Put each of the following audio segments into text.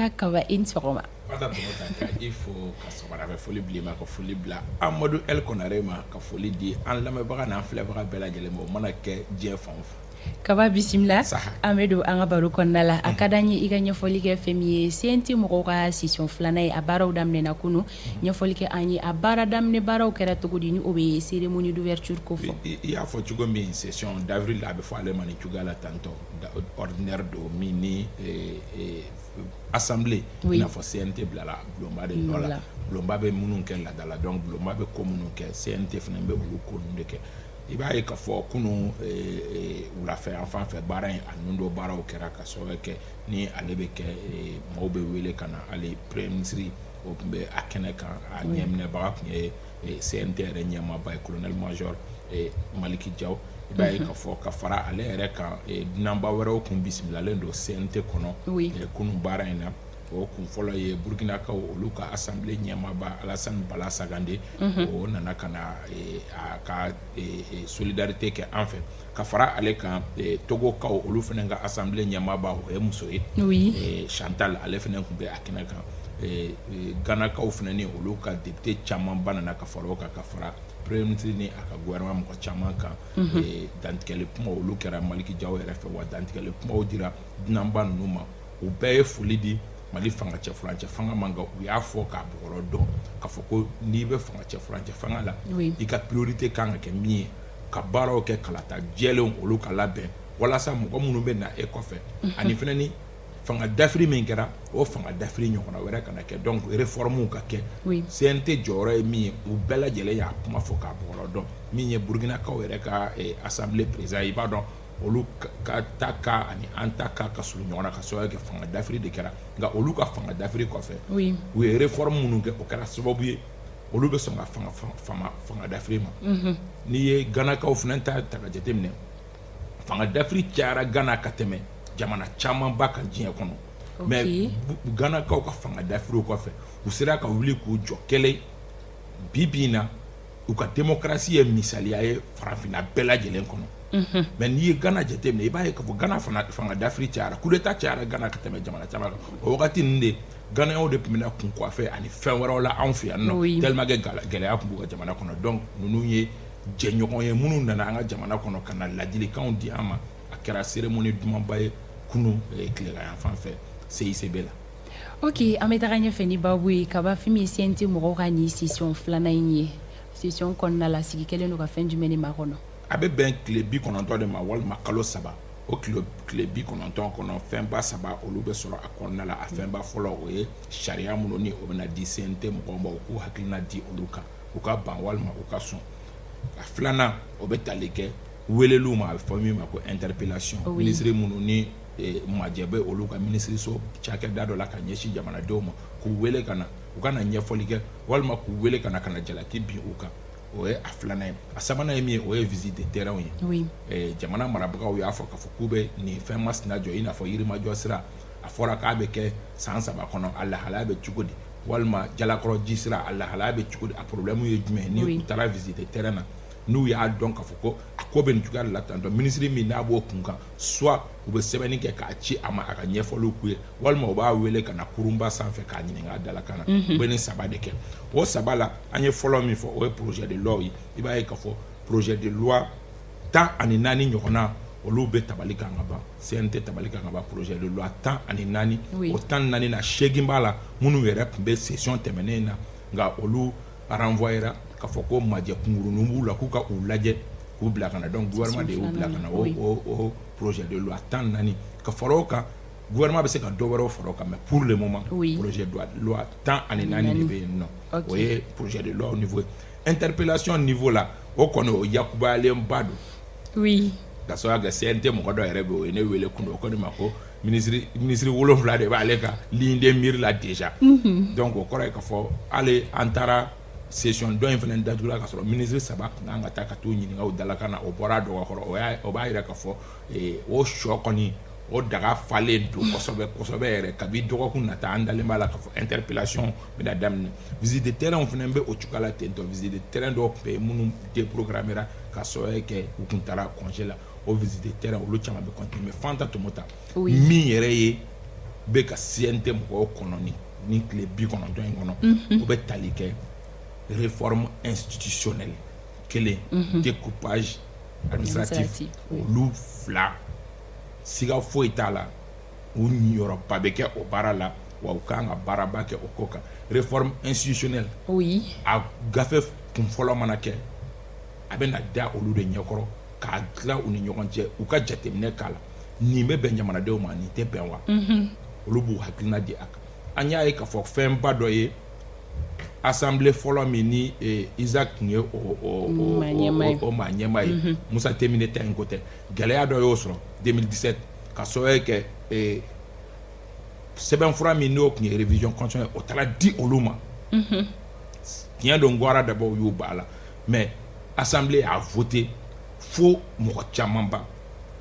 Isa Kaba, i ni sɔgɔma. Fanta Tomota, ka i fo, ka sɔgɔmada fɛ foli bila i ma, ka foli bila Amadu El Konare ma, ka foli di an lamɛnbaga n'an filɛbaga bɛɛ lajɛlen ma, o mana kɛ diɲɛ fan o fan. Kaba, bisimila. An bɛ don an ka baro kɔnɔna la. A ka d'an ye i ka ɲɛfɔli kɛ fɛn min ye CNT mɔgɔw ka session filanan ye, a baaraw daminɛna kunun. Ɲɛfɔli kɛ an ye, a baara daminɛ baaraw kɛra cogo di, ni o bɛ cérémonie d'ouverture ko fɔ. I y'a fɔ cogo min, session d'avril, a bɛ fɔ ale ma nin cogoya la tantôt, ordinaire don min ni assemblée, i n'a fɔ CNT bilala bulonba de nɔ la. Bulonba bɛ minnu kɛ laada la, donc bulonba bɛ ko minnu kɛ, CNT fana bɛ olu ko ninnu de kɛ. I b'a ye k'a fɔ kunun wulafɛ yan fan fɛ, baara in a nun don baaraw kɛra ka sababu kɛ ni ale bɛ kɛ, maaw bɛ wele ka na. Hali premier ministre, o tun bɛ a kɛnɛ kan. A ɲɛminɛbaga tun ye CNT yɛrɛ ɲɛmaaba ye, colonel major Maliki Jaw. I b'a ye k'a fɔ ka fara ale yɛrɛ kan, dunanba wɛrɛw tun bisimilalen don CNT kɔnɔ kunun baara in na. O kun fɔlɔ ye Burukinakaw, olu ka assemblée ɲɛmaaba Alassane Bala Sagande, o nana ka na a ka solidarité kɛ an fɛ. Ka fara ale kan, Togokaw, olu fana ka assemblée ɲɛmaaba, o ye muso ye, Chantal, ale fana tun bɛ a kɛnɛ kan. Ganakaw fana ni olu ka député camanba nana ka fara o kan, ka fara premier ministre ni a ka gouvernement mɔgɔ caman kan. Dantigɛli kumaw, olu kɛra Maliki Jaw yɛrɛ fɛ, wa dantigɛli kumaw dira dunanba ninnu ma. U bɛɛ ye foli di Mali fanga cɛ furancɛ fanga ma, nka u y'a fɔ k'a bɔgɔrɔ dɔn k'a fɔ ko n'i bɛ fanga cɛ furancɛ fanga la, i ka priorité kan ka kɛ min ye, ka baaraw kɛ kalata jɛlenw, olu ka labɛn walasa mɔgɔ minnu bɛ na e kɔfɛ, ani fana ni fanga dafiri min kɛra, o fanga dafiri ɲɔgɔnna wɛrɛ kana kɛ, donc réforme ka kɛ. CNT jɔyɔrɔ ye min ye, u bɛɛ lajɛlen y'a kuma fɔ k'a bɔgɔrɔ dɔn. Min ye Burukinakaw yɛrɛ ka assemblée président, i b'a dɔn olu ka ta ka ani an ta ka surun ɲɔgɔn na, ka sababu kɛ fanga dafiri de kɛra. Nka olu ka fanga dafiri kɔfɛ, u ye réforme minnu kɛ, o kɛra sababu ye olu bɛ sɔn ka fanga dafiri ma. N'i ye Ganakaw fana ta ka jateminɛ, fanga dafiri cayara Gana ka tɛmɛ jamana camanba kan diɲɛ kɔnɔ, mais Ganakaw ka fanga dafiriw kɔfɛ, u sera ka wuli k'u jɔ kɛlɛ. Bi bi in na, u ka démocratie ye misaliya ye farafinna bɛɛ lajɛlen kɔnɔ. Mais n'i ye Gana jateminɛ, i b'a ye k'a fɔ Gana fana, fanga dafiri cayara, coup d'état cayara Gana ka tɛmɛ jamana caman kan. O wagati ninnu de, Ghanéens de tun bɛna kun coiffer ani fɛn wɛrɛw la anw fɛ yan nɔ, tellement que gɛlɛya tun b'u ka jamana kɔnɔ. Donc ninnu ye jɛɲɔgɔn ye minnu nana an ka jamana kɔnɔ ka na ladilikanw di an ma. A kɛra cérémonie dumanba ye kunun tilegan yan fan fɛ CICB la. Ok, an bɛ taga ɲɛfɛ ni baabu ye. Kaba, fɛn min ye CNT mɔgɔw ka nin session filanan in ye, session kɔnɔna la, sigi kɛlen don ka fɛn jumɛn de makɔnɔ? A bɛ bɛn tile 90 de ma walima kalo 3. O tile 90 kɔnɔ, fɛnba saba, olu bɛ sɔrɔ a kɔnɔna la. A fɛnba fɔlɔ, o ye sariya minnu ni o bɛna di CNT mɔgɔw ma, u k'u hakilina di olu kan, u ka ban walima u ka sɔn. A filanan, o bɛ tali kɛ weleliw ma, a bɛ fɔ min ma ko interpellation. Minisiri minnu ni majɛ bɛ olu ka minisiriso cakɛda dɔ la ka ɲɛsin jamanadenw ma, k'u wele ka na, u ka na ɲɛfɔli kɛ, walima k'u wele ka na jalaki bin u kan, o ye a filanan ye. A sabanan ye min ye, o ye visite de terrain ye. Jamana marabagaw y'a fɔ k'a fɔ k'u bɛ nin fɛn masina jɔ, i n'a fɔ Yirimajɔ sira, a fɔra k'a bɛ kɛ san 3 kɔnɔ, a lahalaya bɛ cogo di? Walima Jalakɔrɔ ji sira, a lahalaya bɛ cogo di? A problème ye jumɛn? Ni u taara visite terrain na, n'u y'a dɔn k'a fɔ ko a ko bɛ nin cogoya de la tantɔ, minisiri min n'a b'o kun kan, soit u bɛ sɛbɛnni kɛ k'a ci a ma, a ka ɲɛfɔliw k'u ye, walima u b'a wele ka na kurunba sanfɛ k'a ɲininka a dalakan na. U bɛ nin saba de kɛ. O saba la, an ye fɔlɔ min fɔ, o ye projet de loi ye. I b'a ye k'a fɔ projet de loi 14 ɲɔgɔnna, olu bɛ tabali kan ka ban, CNT tabali kan ka ban, projet de loi 14. O 14 na, seegin b'a la minnu yɛrɛ tun bɛ session tɛmɛnen na, nka olu renvoyera k'a fɔ ko majɛ kunkurunin b'u la, k'u ka u lajɛ k'u bila ka na. Donc gouvernement de y'u bila ka na, o projet de loi 14. Ka fara o kan, gouvernement bɛ se ka dɔ wɛrɛw fara o kan, mais pour le moment, projet de loi 14 de bɛ yen nɔ. O ye projet de loi niveau ye. Interpellation niveau la, o kɔni, o yakubayalenba don. Ka sababu kɛ CNT mɔgɔ dɔ yɛrɛ bɛ yen, o ye ne wele kunun, o ko ne ma ko ministre 7 de b'ale ka ligne de mire la déjà. Donc o kɔrɔ ye k'a fɔ hali an taara session dɔ in fana datugula ka sɔrɔ ministre saba tun kan ka taa ka t'u ɲininka o dalakan na, o bɔra a dɔgɔkɔrɔ. O b'a yira k'a fɔ o sɔ kɔni, o daga falen don kosɛbɛ kosɛbɛ yɛrɛ. Kabi dɔgɔkun nata, an dalen b'a la k'a fɔ interpellation bɛna daminɛ. Visite de terrain fana bɛ o cogoya la ten tɔ. Visite de terrain dɔw tun bɛ yen minnu déprogrammé ka sababu kɛ u tun taara congé la, o visite de terrain, olu caman bɛ continuer. Mais Fanta Tomota, min yɛrɛ ye bɛ ka CNT mɔgɔw kɔnɔ ni tile 90 in kɔnɔ, o bɛ tali kɛ réforme institutionnelle kelen, découpage administratif, olu fila, siga foyi t'a la, u niyɔrɔba bɛ kɛ o baara la, wa u kan ka baaraba kɛ o ko kan. Réforme institutionnelle, a gafe kun fɔlɔ mana kɛ, a bɛ na da olu de ɲɛkɔrɔ k'a tila u ni ɲɔgɔn cɛ, u ka jateminɛ k'a la, nin bɛ bɛn jamanadenw ma, nin tɛ bɛn wa, olu b'u hakilina di a kan. An y'a ye k'a fɔ fɛnba dɔ ye assemblée fɔlɔ min ni Isaac tun ye o maa ɲɛmaa ye, Musa Timbiné ta in ko tɛ, gɛlɛya dɔ y'o sɔrɔ 2017 ka sababu kɛ sɛbɛnfura min n'o tun ye révision constitutionnelle, o taara di olu ma. Tiɲɛ don, Gwara d'abord y'u ba la, mais assemblée a voté fo mɔgɔ camanba,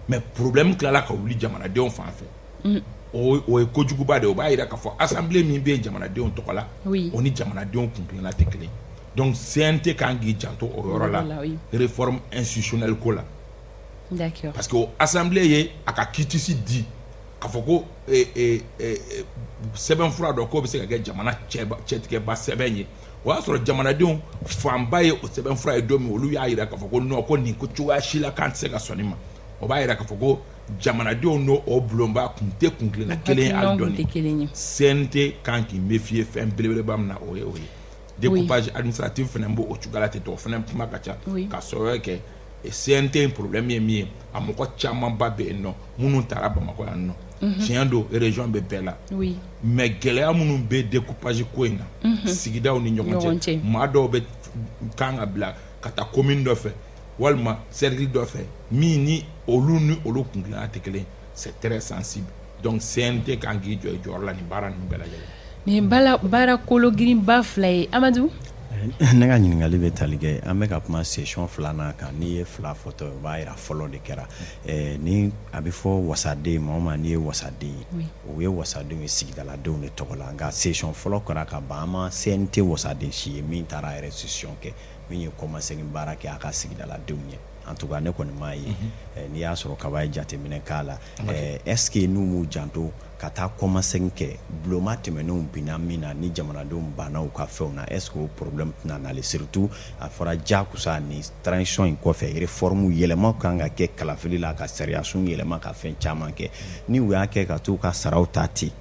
mais problème tilala ka wuli jamanadenw fan fɛ. O ye kojuguba de ye. O b'a jira k'a fɔ assemblée min bɛ yen jamanadenw tɔgɔ la, o ni jamanadenw kuntilenna tɛ kelen. Donc CNT kan k'i janto o yɔrɔ la, réforme institutionnelle ko la, parce que o assemblée ye a ka quitus di k'a fɔ ko sɛbɛnfura dɔ k'o bɛ se ka kɛ jamana cɛtigɛba sɛbɛn ye. O y'a sɔrɔ jamanadenw fanba ye o sɛbɛnfura ye don min, olu y'a jira k'a fɔ ko non, ko nin ko cogoya si la k'an tɛ se ka sɔn nin ma. O b'a jira k'a fɔ ko jamanadenw n'o o bulonba kun tɛ kuntilenna kelen ye hali dɔɔni. CNT kan k'i méfier fɛn belebeleba min na, o ye o ye. Découpage administratif fana b'o cogoya la ten tɔ, o fana kuma ka ca, ka sababu kɛ CNT in problème ye min ye, a mɔgɔ camanba bɛ yen nɔ minnu taara Bamakɔ yan nɔ. Tiɲɛ don, région bɛ bɛɛ la, mais gɛlɛya minnu bɛ découpage ko in na, sigidaw ni ɲɔgɔn cɛ, maa dɔw bɛ kan ka bila ka taa commune dɔ fɛ walima cercle dɔ fɛ min ni olu ni olu kuntilenna tɛ kelen, c'est très sensible. Donc CNT kan k'i jɔ i jɔyɔrɔ la nin baara ninnu bɛɛ lajɛlen. Nin baara kolo girinba fila ye, Amadu. Ne ka ɲininkali bɛ tali kɛ, an bɛ ka kuma session filanan kan. N'i ye fila fɔtɔ, o b'a jira fɔlɔ de kɛra. Ni a bɛ fɔ wasaden, maa o maa n'i ye wasaden ye, o ye wasadenw ye sigidaladenw de tɔgɔ la. Nka session fɔlɔ kɛra ka ban, an ma CNT wasaden si ye min taara restitution kɛ, min ye kɔmasegin baara kɛ a ka sigidaladenw ye. En tout cas, ne kɔni m'a ye. N'i y'a sɔrɔ kaba ye jateminɛ k'a la, est ce que n'u m'u janto ka taa kɔmasegin kɛ, bulonba tɛmɛnenw binna min na ni jamanadenw banna u ka fɛnw na, est ce que o problème tɛna nalen? Surtout a fɔra jakusa ni transition in kɔfɛ, réforme yɛlɛma kan ka kɛ kalafili la, ka sariyasun yɛlɛma, ka fɛn caman kɛ. Ni u y'a kɛ ka t'u ka saraw ta ten,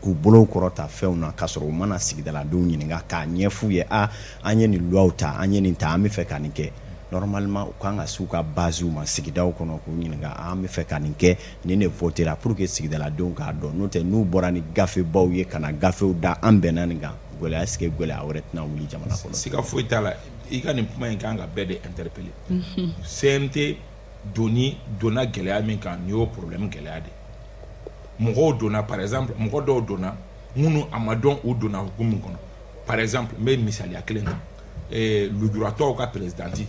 k'u bolow kɔrɔta fɛnw na, k'a sɔrɔ u mana sigidaladenw ɲininka k'a ɲɛf'u ye, a an ye nin loi ta, an ye nin ta, an bɛ fɛ ka nin kɛ, normalement u kan ka s'u ka base ma sigidaw kɔnɔ k'u ɲininka, an bɛ fɛ ka nin kɛ, nin de voté la, pour que sigidaladenw k'a dɔn. N'o tɛ, n'u bɔra ni gafebaw ye ka na gafew da, an bɛnna nin kan, gɛlɛya, est ce que gɛlɛya wɛrɛ tɛna wuli jamana kɔnɔ? Siga foyi t'a la, i ka nin kuma in kan ka bɛɛ de interpeller. CNT donni donna gɛlɛya min kan, nin y'o problème gɛlɛya de. Mɔgɔw donna, par exemple mɔgɔ dɔw donna minnu a ma dɔn u donna hukumu min kɔnɔ. Par exemple, n bɛ misaliya kelen ta, lujuratɔw ka présidente,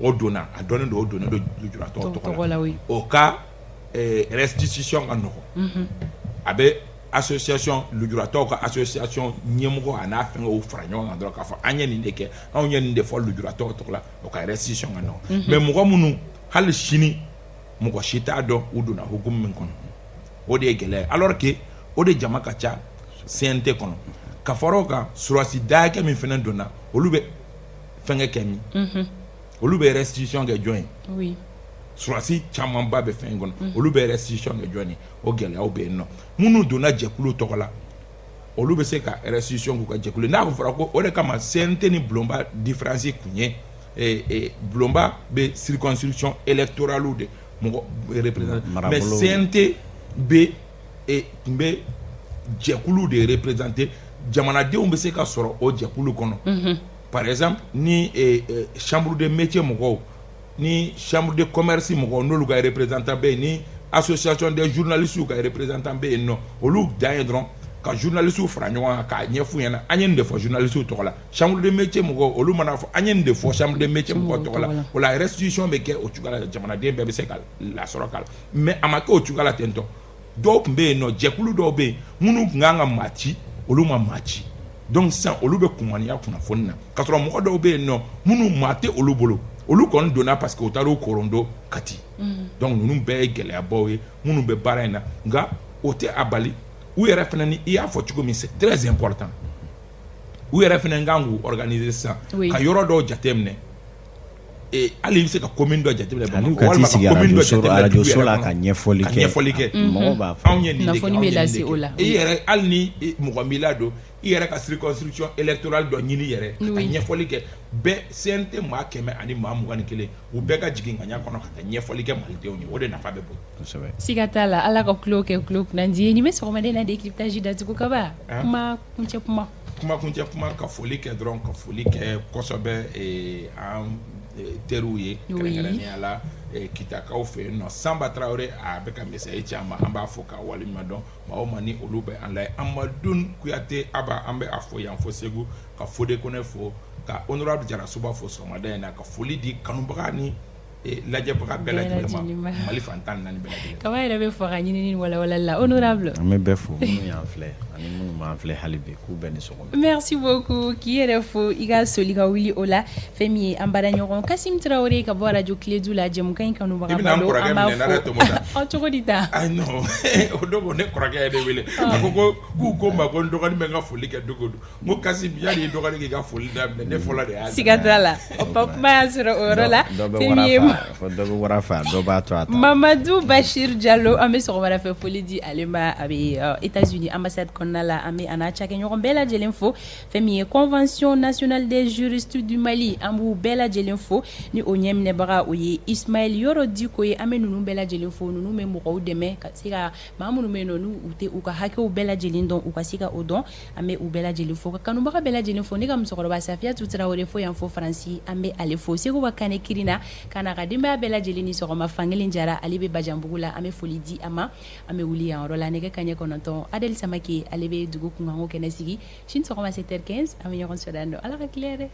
o donna, a dɔnnen don, o donnen don lujuratɔw tɔgɔ la, o ka restitution ka nɔgɔn. A bɛ association, lujuratɔw ka association ɲɛmɔgɔ a n'a fɛngɛw fara ɲɔgɔn kan dɔrɔn k'a fɔ an ye nin de kɛ, anw ye nin de fɔ lujuratɔw tɔgɔ la, o ka restitution ka nɔgɔn. Mais mɔgɔ minnu hali sini mɔgɔ si t'a dɔn u donna hukumu min kɔnɔ, o de ye gɛlɛya ye, alors que o de jama ka ca CNT kɔnɔ. Ka fara o kan, surasi dayakɛ min fana donna, olu bɛ fɛnkɛ kɛ min, olu bɛ restitution kɛ jɔn ye? Surasi camanba bɛ fɛn in kɔnɔ, olu bɛ restitution kɛ jɔn ye? O gɛlɛyaw bɛ yen nɔ. Minnu donna jɛkulu tɔgɔ la, olu bɛ se ka restitution k'u ka jɛkulu. N'a fɔra ko o de kama CNT ni bulonba différence kun ye, bulonba bɛ circonscription électorale de mɔgɔ représenter, mais CNT bɛ tun bɛ jɛkulu de représenter, jamanadenw bɛ se ka sɔrɔ o jɛkulu kɔnɔ. Par exemple, ni chambre de métier mɔgɔw ni chambre de commerce mɔgɔw, n'olu ka représentant bɛ yen, ni association des journalistes ka représentant bɛ yen nɔ, olu dan ye dɔrɔn ka journalistes fara ɲɔgɔn kan k'a ɲɛf'u ɲɛna, an ye nin de fɔ journalistes tɔgɔ la. Chambre de métier mɔgɔw, olu mana fɔ an ye nin de fɔ chambre de métier mɔgɔw tɔgɔ la, o la restitution bɛ kɛ o cogoya la, jamanaden bɛɛ bɛ se ka lasɔrɔ k'a la. Mais a ma kɛ o cogoya la ten tɔ. Dɔw tun bɛ yen nɔ, jɛkulu dɔw bɛ yen minnu tun kan ka maa ci, olu ma maa ci. Donc sisan olu bɛ kunmaniya kunnafoni na, k'a sɔrɔ mɔgɔ dɔw bɛ yen nɔ minnu maa tɛ olu bolo, olu kɔni donna parce que u taara u korondo Kati. Donc ninnu bɛɛ ye gɛlɛyabaw ye minnu bɛ baara in na, nka o tɛ a bali. U yɛrɛ fana ni i y'a fɔ cogo min, c'est très important, u yɛrɛ fana kan k'u organiser sisan ka yɔrɔ dɔw jateminɛ. Hali i bɛ se ka commune dɔ jateminɛ Bamakɔ walima ka commune dɔ jateminɛ arajoso la ka ɲɛfɔli kɛ, ka ɲɛfɔli kɛ. Mɔgɔw b'a fɔ anw ye nin de kɛ, anw ye nin de kɛ. I yɛrɛ, hali ni mɔgɔ m'i ladon, i yɛrɛ ka circonscription électorale dɔ ɲini yɛrɛ ka ɲɛfɔli kɛ bɛɛ. CNT maa 121, u bɛɛ ka jigin ŋaɲa kɔnɔ ka taa ɲɛfɔli kɛ malidenw ye, o de nafa bɛ bon. Kosɛbɛ, siga t'a la. Ala ka tulo kɛ tulo kunnandi ye. Nin bɛ sɔgɔmada in na décryptage datugu kaba kuma kuncɛ kuma. Kuma kuncɛ kuma, ka foli kɛ dɔrɔn, ka foli kɛ kosɛbɛ an teriw ye, kɛrɛnkɛrɛnnenya la Kitakaw fɛ yen nɔ. Sanba Tarawele, a bɛ ka message ci an ma, an b'a fɔ k'a waleɲuman dɔn. Maa o maa ni olu bɛ an layɛ, Amadu Kuyate Aba, an bɛ a fo yan fo Segu, ka Fode Kone fo, ka honorable Jara Soba fo sɔgɔmada in na, ka foli di kanubaga ni lajɛbaga bɛɛ lajɛlen ma Mali fan 14 bɛɛ lajɛlen. Kaba yɛrɛ bɛ fɔ ka ɲinini walawalali la, honorable. An bɛ bɛɛ fo, minnu y'an filɛ ani minnu m'an filɛ hali bi, k'u bɛɛ ni sɔgɔma. Merci beaucoup k'i yɛrɛ fo i ka soli ka wuli o la. Fɛn min ye an baaraɲɔgɔn Kasim Tarawele ka bɔ radio Kiledu la, jɛmukan in kanubaga I bɛna n kɔrɔkɛ minɛ n'a dɛ Tɔmɔta. Ɔ, cogo di tan? Ayi non, o don ne kɔrɔkɛ ye ne wele, a ko ko k'u ko n ma ko n dɔgɔnin bɛ n ka foli kɛ don o don. N ko Kasim, yanni i dɔgɔnin k'i ka foli daminɛ, ne fɔlɔ de y'a Siga t'a la, o kuma y'a sɔrɔ o yɔrɔ la. Dɔ bɛ wara fa, dɔ b'a to a ta. Mamadu Bachir Jalo, an bɛ sɔgɔmada fɛ foli di ale ma, a bɛ États-Unis ambassade kɔnɔna la. An bɛ a n'a cakɛɲɔgɔn bɛɛ lajɛlen fo. Fɛn min ye Convention nationale des juristes du Mali, an b'u bɛɛ lajɛlen fo, ni o ɲɛminɛbaga o ye Ismaël Yoro Diko ye. An bɛ ninnu bɛɛ lajɛlen fo. Ninnu bɛ mɔgɔw dɛmɛ ka se ka maa minnu bɛ yen nɔ, n'u tɛ u ka hakɛw bɛɛ lajɛlen dɔn, u ka se ka o dɔn. An bɛ u bɛɛ lajɛlen fo, ka kanubaga bɛɛ lajɛlen fo. Ne ka musokɔrɔba Safiyatu Tarawele fo yan fo Faransi, an bɛ ale fo. Seguba Kane Kirina ka n'a ka denbaya bɛɛ lajɛlen ni sɔgɔma. Fankelen Jara, ale bɛ Bajanbugu la, an bɛ foli di a ma. An bɛ wuli yan yɔrɔ la nɛgɛ kanɲɛ 9, Adel Samake, ale bɛ dugu kunkanko kɛnɛ sigi. Sini sɔgɔma 7h15, an bɛ ɲɔgɔn sɔrɔ yan nɔ. Ala ka tile hɛrɛ.